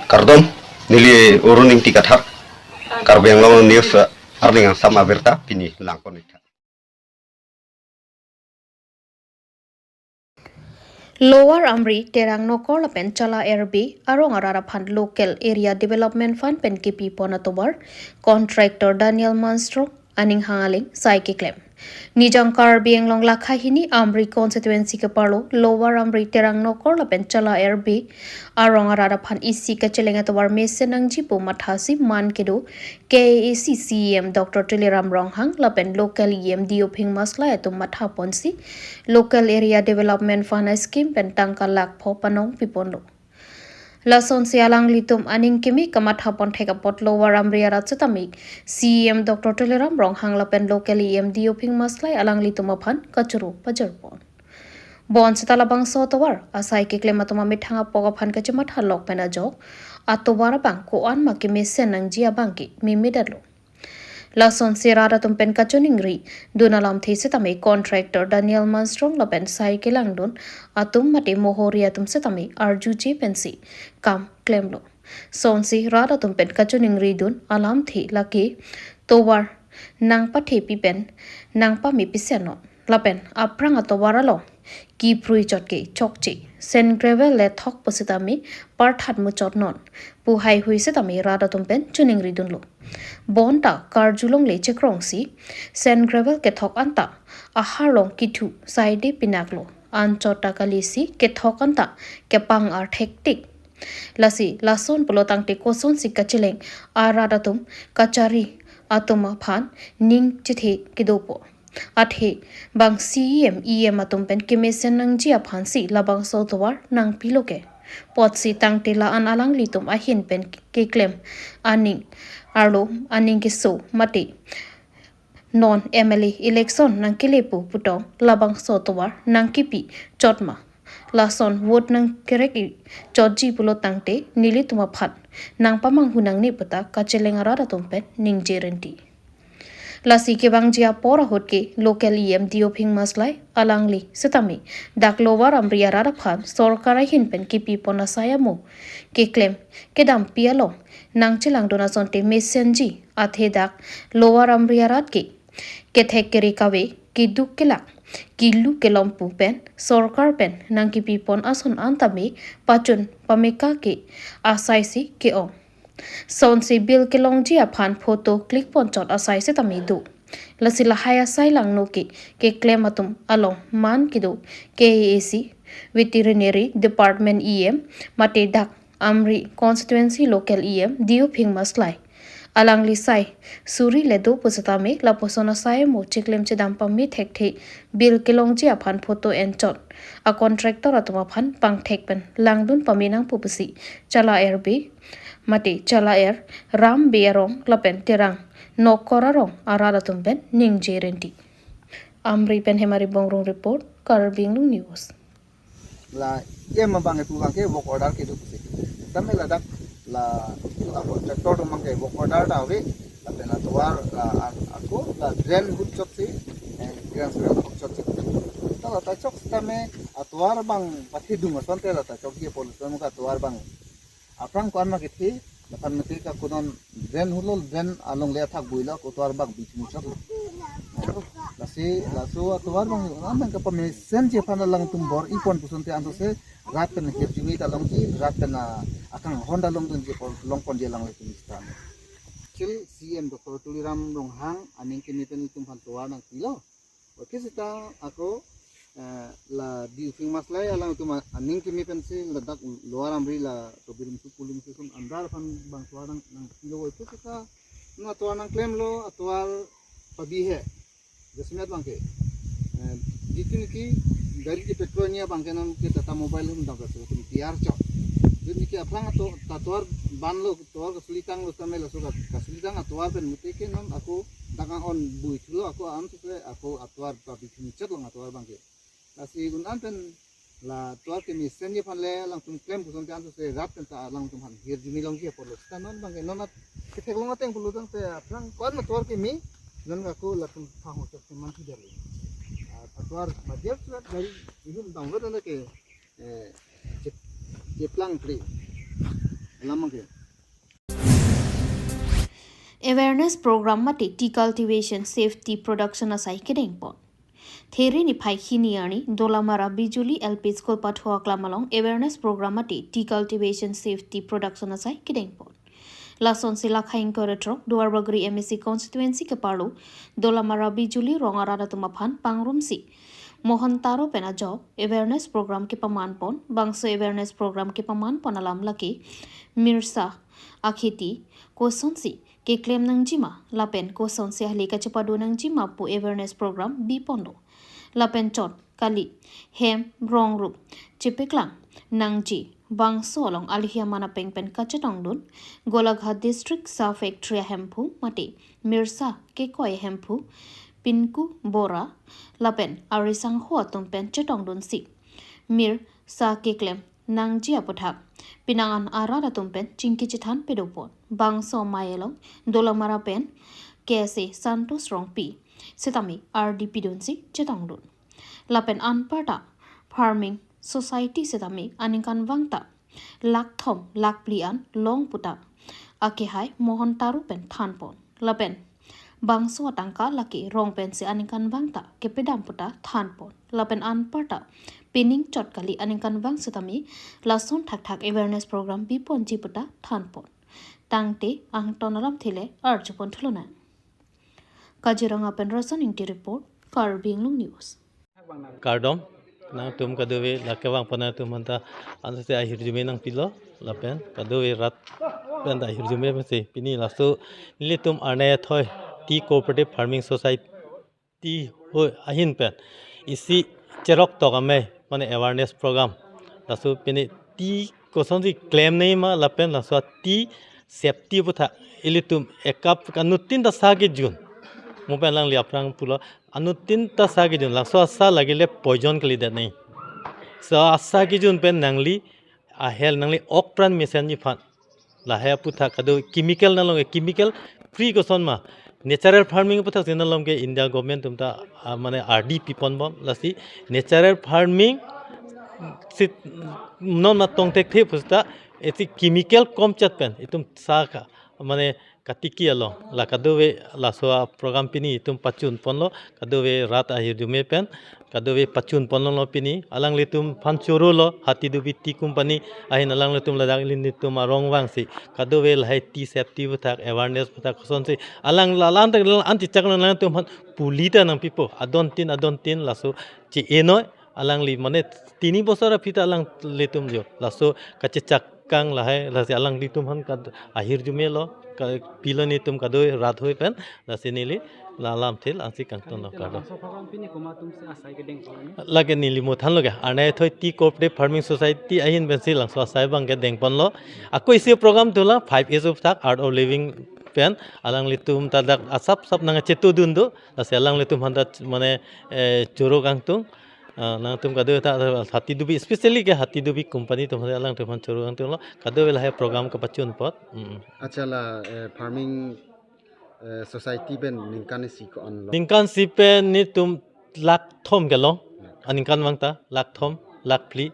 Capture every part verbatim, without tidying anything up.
Kardom, neli Arun Ingti Kathar, Karbi Anglong News, eh, arni angsam abirta pini langpon-iktha. Lower Amri, Terang Nokor lapen Chala Erbe arong arat aphan Local Area Development Fund pen kepipon atovar, contractor Daniel Manstrong aning hang aling sai keklem. Nijang Karbi Anglong lakha hini Amri constituency keparlo Lower Amri, Terang Nokor lapen Chala Erbe arong arat aphan isi kacheleng atovar mesen nangji pu mathasi man kedo K A A C C E M Doctor Tuliram Ronghang lapen local E M Diophing Maslai atum mathaponsi Local Area Development Fund scheme pen tangka lakh pho panong piponlo. Lasonsi alanglitum aning kimi kamathapon thek apot Lower Amri arat setame C E M Doctor Tuliram Ronghang lapen local E M Diophing Maslai alanglitum aphan kachoro pajirpon. Bonseta labangso atovar asai keklem atum amethang apok aphan kachematha lok pen ajok atovar abang ko-an ma kemesen nangji abangke memedetlo. Lasonsi rat atum pen kachoningri dun alamthe setame contractor Daniel Manstrong lapen sai kelangdun atum mate mohori atum setame arjuje pensi kam klemlo. Sonsi rat atum pen kachoningri dun alamthe lake tovar nangpathepi pen nangpame pisenon lapen aphrang atovar along kiprui chot ke chokche, sand gravel le thok pusitame parthat muchot non pu haihui setame rat atum pen choningri dunlo. Bonta karjulongle chekrongsi sand gravel kethok anta aharlong kithu saide pinaklo, anchot ta kalisi kethok anta kepang arthektik. Lasi lason pulo tangte kosonsi kacheleng arat atum kachari atum aphan ning chethe kedopo. Athe bang C E M, E M atum pen kemesen nangji aphansi labangso atovar nangpilo ke. Potsi tangte la-an alanglitum ahin pen keklem aning arlo aning keso mate non M L A election nangkelepo putong labangso atovar nangkipi chotma. Lason vote nangkerek-i chotji pulo tangte nelitum aphan nangpamanghu nangne puta kacheleng arat atum pen ningje renti. Lasi kevangji apor ahut ke local E M Diophing Maslai alangli setame dak Lower Amri arat aphan sorkar ahin pen kepipon asai amo keklem kedampi along nangchelangdun asonte mesenji, athe dak Lower Amri arat ke kethek kere kave, keduk kelak, kelu kelom pu pen sorkar pen nangkepipon ason antame pachun pameka ke asaisi ke-ong. Sonsi bill kelongji aphan photo click ponchot asai setame do. Lasi lahai asai langno ke keklem atum along man kedo K A A C Veterinary Department E M mate dak Amri constituency local E M Diophing Maslai. Alangli sai suri le do pusitame lapuson asai mo cheklem chedam pame thekthe bill kelongji aphan photo enchot a contractor atum aphan pangthek pen langdun pame nangpo pusi Chala Erbe mate Chala Er, Rambe arong lapen Terang Nokor arong arat atum pen ningje renti. Amri pen Hemari Bongrung report, Karbi Anglong News. La E M abang ipu abangke work order kedo pusi. Tame ladak la, la contractor atum abangke work order ta ave, lapen atovar la a-, ako la drain ahut chotsi, eh, drain sura ahut chotsi. Ta la ta chok tame atovar abang pathidung asonte la ta chokji apot tame ka atovar abang aphrang ko-an ma kethe, lapen mate ka konon drain ahut lo, drain alongle athak builo, ako atovar abang bithung chotlo. Lasi, laso atovar abang, amen kapamesenji aphan alangtum bor-ipon pusonte ansose, rat pen hirjume ta longji, rat pen a-, akanghon ta longdunji apot longponji alanglitum sitame. Chil C E M Doctor Tuliram Ronghang aning kimi pen itum aphan tovar nangpilo. Oke seta ako, eh, la Diophing Maslai alangtum aning kimi pensi ladak Lower Amri la Kobirumsu polling station andar aphan bang tovar nang, nangpilo. Oke seta non atovar nangklemlo, atovar pabi he. Jasemet abangke. Eh, jitu niki gari ke petrol ni abangke non ke Tata Mobile hum dam kaso tum tiar chok. Jitu niki aphrang ato atovar banlo, tovar kasulitanglo tame laso ka, kasulitang atovar pen mate ke non ako dak an-on bui thulo, ako ansose ako atovar pabi thum chot long atovar abangke. Lasi un an pen la tovar kemesenji aphan le alangtum klem pusonte ansose rat pen ta alangtum aphan hirjume longji apotlo. Seta non abangke non at ketheklong ateng pulo tangte aphrang ko-an ma tovar keme non ako latum thang hochok ke manthi dali. Ah, atovar ma dia surat dari ihum dang lo ke, eh, chep-, cheplang kri. Lama ke. Awareness program mate tea cultivation safety production asai kedengpon. There niphai hini arni Dolamara Bijuli L P School pathu aklam along awareness program mate tea cultivation safety production asai kedengpon. Lasonsi Lakha ingkoi ra throk Duarbagori M A C constituency keparlo Dolamara Bijuli rong arat atum aphan pangrumsi Mohan Taro pen ajok awareness program kepamanpon. Bangso awareness program kepamanpon alam lake mirsa akheti kosonsi keklem nangjima lapen kosonsi ahli kachepado nangjima pu awareness program biponlo. Lapen chot kali hem rong rup chepeklang nangji bangso along alihi aman apeng pen kachetongdun Golaghat District Saha Factory ahemphu mate mirsa kekoi ahemphu Pinku Bora lapen arisangho atum pen chetongdunsi mirsa keklem nangji aputhak pinangan arat atum pen chingki chethan pedopon. Bangso amei along Dolamara pen K S A Santosh Rongpi sitame ardi pidunsi chetongdun. Lapen anparta farming society sitame aningkanvang ta lakh thom lakh phli an long puta akehai Mohan Taro pen thanpon. Lapen bangso atangka lake rong pensi aningkanvang ta kepedam puta thanpon. Lapen anparta pining chot kali aningkanvang sitame lason thakthak awareness program biponji puta thanpon. Tangte angton alamthe le arjupon thulonang. Kaziranga pen Rasan Ingti report, Karbi Anglong News. Kardom, nangtum kadokave lake vangpon atum aphanta ansi ahirjume nangpilo, lapen kadokave rat pen ta ahirjume pensi pini laso nelitum arnai athoi Tea Cooperative Farming Society ho ahin pen isi cherok tok amei mane awareness program. Laso pini tea kosonsi klem nangjima lapen laso tea safety aputhak ilitum ekap anuttin ta sa kejun. Mo pen alangli aphrang pulo anuttin ta sa kejun. Laso asa lake le poison kalidet nai. So asa kejun pen nangli a health nangli ok pran mesenji aphan. Lahai aputhak kado chemical nalong chemical free kosonma. Natural farming aputhak si nalong ke India government atum ta, ah, mane ardi piponbom lasi natural farming si non ma tongthekthe pusi ta eti chemical komchat pen itum sa ka mane katiki along la kadokave laso aprogram pini itum pachunponlo kadokave rat ahirjume pen kadokave pachunponlo pini alanglitum aphan chorolo Hatidubi Tea Company ahin alanglitum ladak ilitum arong vangsi kadokave lahai tea safety aputhak awareness aputhak kosonsi alang lalang tak lalang anti chaklang alanglitum aphan puli ta nangpipo adontin adontin laso chi enoi alangli mane tini bosor aphi ta alanglitum jo laso kachechak kang lahai lasi alanglitum aphan kad ahirjume lo ka pilo nelitum kadokave rat hoi pen lasi neli la alamthe le ansi kangtonlo kardom. Laso program pini komat atumsi asai kedengpon? Lake neli mo thanlo ke arnai athoi Tea Cooperative Farming Society ahin pensi laso asai abang kedengponlo. Ako isi program dolang five A's aputhak Art of Living pen alanglitum ta dak asap sap nangchetudun do lasi alanglitum aphan ta mane, eh, choro kangtung. Ah, nangtum kadokave ta Hatidubi, especially ke Hatidubi Company atum alangtum aphan choro kangtunglo kadokave lahai program kapachunpon. Mm. Achala, eh, farming, eh, society pen ningkan isi ko-an lo? Ningkan isi pen nelitum lakh thom kelong. Aningkanvang ta lakh thom, lakh phli.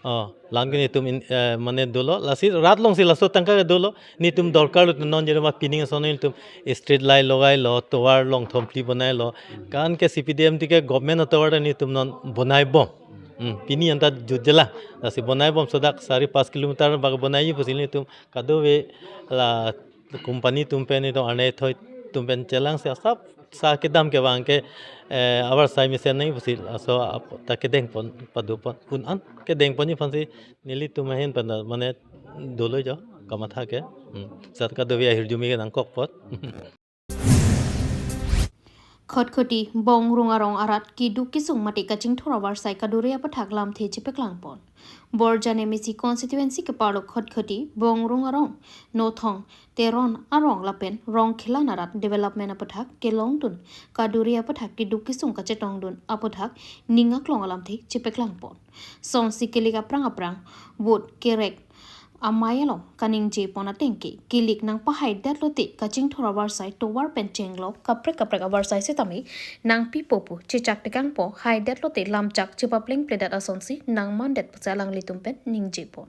Oh, lang ke nelitum in, eh, mane dolo. Lasi rat alongsi laso tangka ke dolo. Nelitum dorkar lo non jere ma pining ason nelitum street light logailo, tovar long thom phli bonailo. Kan ke C P D M T ke government atovar ta nelitum non bonaibom. Hmm, pini anta jutjela. Lasi bonaibom so dak sari pas kilometer bak bonai pusi nelitum kadokave la company atum pen nelitum arnai athoi atum pen chelangsi asap sa kedam kevang ke, eh, avarsai mesen nai pusi laso ap ta kedengpon padopon un an kedengponji aphansi nelitum ahin pen ta mane dolo jo kamatha ke. Hmm. Sat kadokave ahirjume ke nangkokpon. Khatkhati Bongrung arong arat keduk kesung mate kachingthur avarsai kaduri aputhak lamthe chepeklangpon. Borjan M A C constituency keparlo Khatkhati Bongrung arong Nothong Teron arong lapen Rongkhelan arat development aputhak kelongdun kaduri aputhak keduk kesung kachetongdun aputhak ning aklong alamthe chepeklangpon. Sonsi kilik aphrang aphrang vote kerek amei along kaningjepon ateng ke kilik nangpahaidetlote kachingthur avarsai tovar pen chenglok kaprek kaprek avarsai sitame nangpipo pu chechak tekangpo, haidetlote lamchak chepaplengpledet asonsi nangmandet pusi alanglitum pen ningjepon.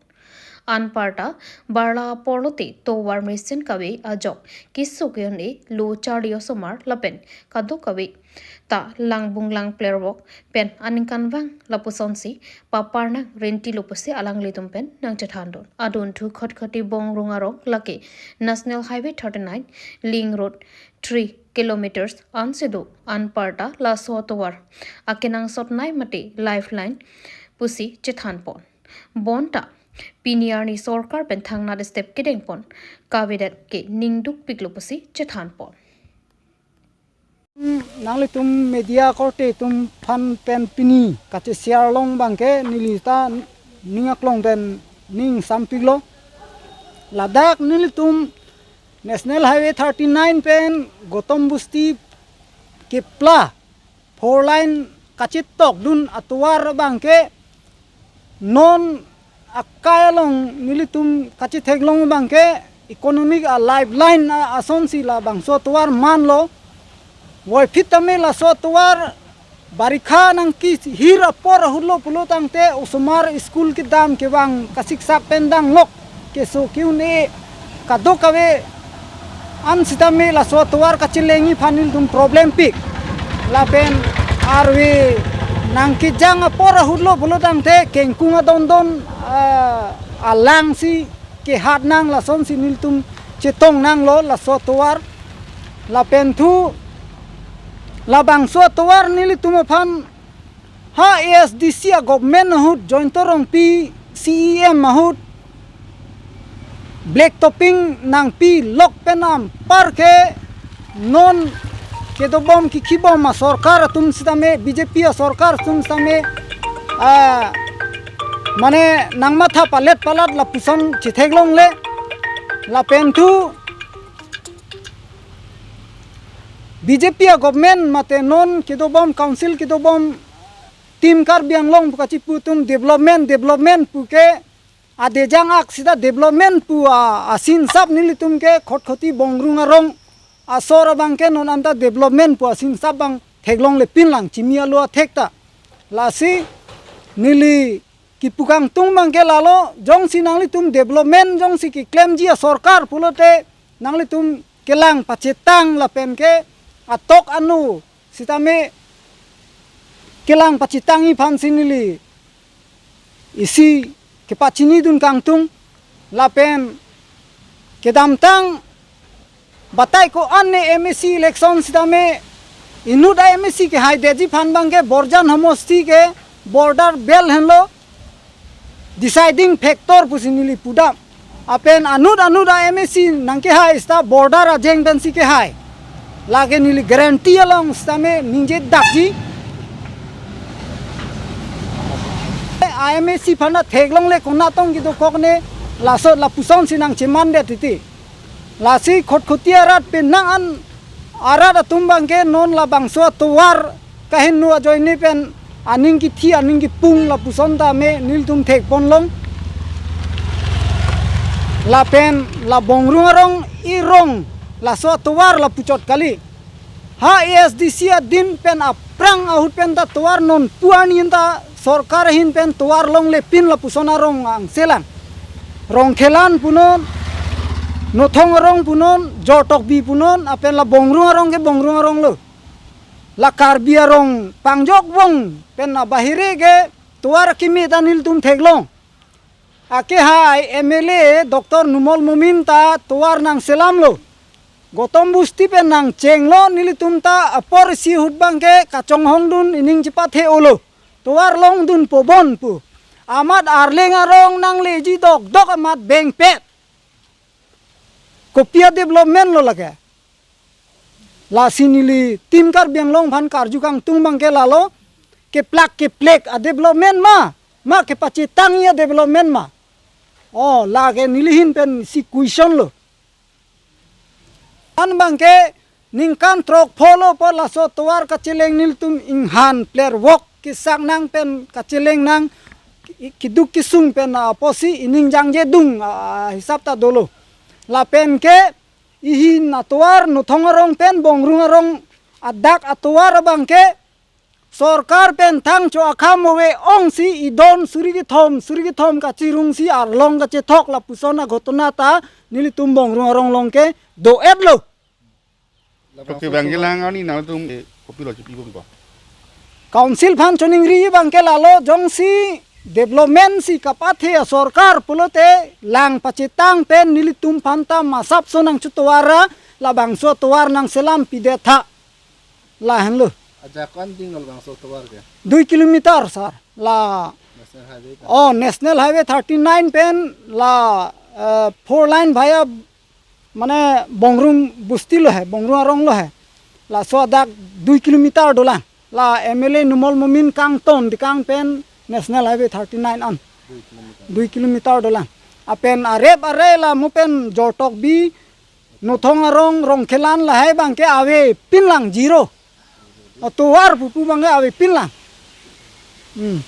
Anparta barla apor lote tovar mesen kave ajok keso ke-un-e lo charli osomar lapen kadokave ta langbung langplervok pen aningkanvang lapusonsi papar nang renti lo pusi alanglitum pen nangchethandun. Adunthu Khatkhati Bongrung arong lake National Highway thirty-nine link road three kilometers ansi do. Anparta laso atovar akenangsot nai mate lifeline pusi chethanpon. Bonta pini arni sorkar pen thangnat step kedengpon kavedet ke ning dukpiklo pusi chethanpon. Nanglitum media korte atum aphan pen pini kacheshare long abangke neli ta ning aklong pen ning sampiklo. Ladak nelitum National Highway thirty-nine pen Gautam Busti kepla four lane kachetokdun atovar abangke non akai along nelitum kachetheklong abangke economic a lifeline a asonsi labangso atovar manlo. Voiphit tame laso atovar barikha nangkehir apor ahutlo pulo tangte osomar school kedam kevang kasiksak pen danglok keso ke-un-e kadokave an sitame laso atovar kachelengji aphan nelitum problempik. Lapen arve nangkejang apor ahutlo pulo tangte kengkung adondon, ah, alangsi kehat nang lasonsi nelitum chetong nanglo laso atovar. Lapen thu labangso atovar nelitum aphan ha A S D C a government ahut Jayanta Rongpi C E M ahut black topping nangpilok pen anpar ke non kedobom kikhibom asorkar atum sitame B J P asorkar atum sitame, ah, mane nangmatha palet palat lapuson chetheklongle. Lapen thu B J P a government mate non kedobom council kedobom Team Karbi Anglong pu kachipu atum development, development pu ke adejang ak sita development pu a, asinsap nelitum ke Khatkhati Bongrung arong asor abangke non anta development pu asinsap abang theklonglepinlang chimi alo athek ta. Lasi neli kipu kangtung abangke lalo, jongsi nanglitum development jongsi keklemji asorkar pulote nanglitum kelang pachetang lapen ke atok anu sitame kelang pachetangji aphansi neli isi kepachinidun kangtung. Lapen kedamtang batai ko-an ne M A C election sitame inut a M A C kehaidetji aphan abangke Borjan homosti ke border belt henlo deciding factor pusi neli pudam. Lapen anut anut a M A C nangkehai sita border ajeng pensi kehai. Lake neli guarantee along sitame ningjedakji. A M A C aphan ta theklongle konatong kedokok ne laso lapusonsi nangchemandet titi. Lasi Khatkhati arat penang an arat atum abangke non labangso atovar kaheno ajoine pen aning kithi aning kipung lapuson tame nelitum thekponlong. Lapen la Bongrung arong irong laso atovar lapuchot kali. Ha A S D C adin pen aphrang ahut pen ta tovar non puan yin ta sorkar ahin pen tovar longlepin lapuson arong angselang. Rongkhelan punon, Nothong arong punon, Jortokbi punon, lapen la Bongrung arong ke Bongrung arong lo. La Karbi arong pangjok vong pen abahire ke tovar kimi ta nelitum theklong. Akehai M L A Doctor Numal Momin ta tovar nangselamlo. Gautam Busti pen nangchenglo, nelitum ta apor isi ahut abangke kachonghongdun ining chepathe-olo. Tovar longdun pobon pu. Amat Arleng arong nangleji dokdok amat bengpet. Kopi a development lo lake. Lasi neli Team Karbi Anglong aphan karju kangtung abangke lalo, keplak keplek a development ma, ma kepachetangji a development ma. Oh, lake neli ahin pensi question lo. An abangke ningkan throk pholo apot laso tovar kacheleng nelitum inghan plervok kesak nang pen kacheleng nang ki-, kiduk kisung pen apotsi ining jangjedung a, a, hisap ta dolo. Lapen ke ihin atovar Nothong arong pen Bongrung arong adak atovar abangke Sorkar pen thangcho akham ave ongsi idon suri kethom, suri kethom kachirungsi arlong kachethok lapuson aghotona ta nelitum Bongrung arong along ke do-etlo. Oke, bang kelang ani nangtum, eh, kopilo chipibompo. Council aphan choningri abang ke lalo, jongsi development si kapathe asorkar pulote lang pachetang pen nelitum aphan ta masap so nangchotovar ra, labangso tovar nangselam pidetha. Lahenlo. Ajak ko-anlo labangso tovar ke? Dui kilometer, sir. La, National Highway ta? Oh, National Highway thirty-nine pen la, eh, four lane via mane Bongrung bosti lo he, Bongrung arong lo he. Laso adak dui kilometer dolang. La M L A Numal Momin kangton dekang pen National Highway thirty-nine an. Dui kilometer. Dui kilometer dolang. Lapen arep are la mo pen Jortokbi, Nothong arong, Rongkhelan lahai abang ke avepinlang, zero. Atovar pupu abang ke avepinlang. Hmm.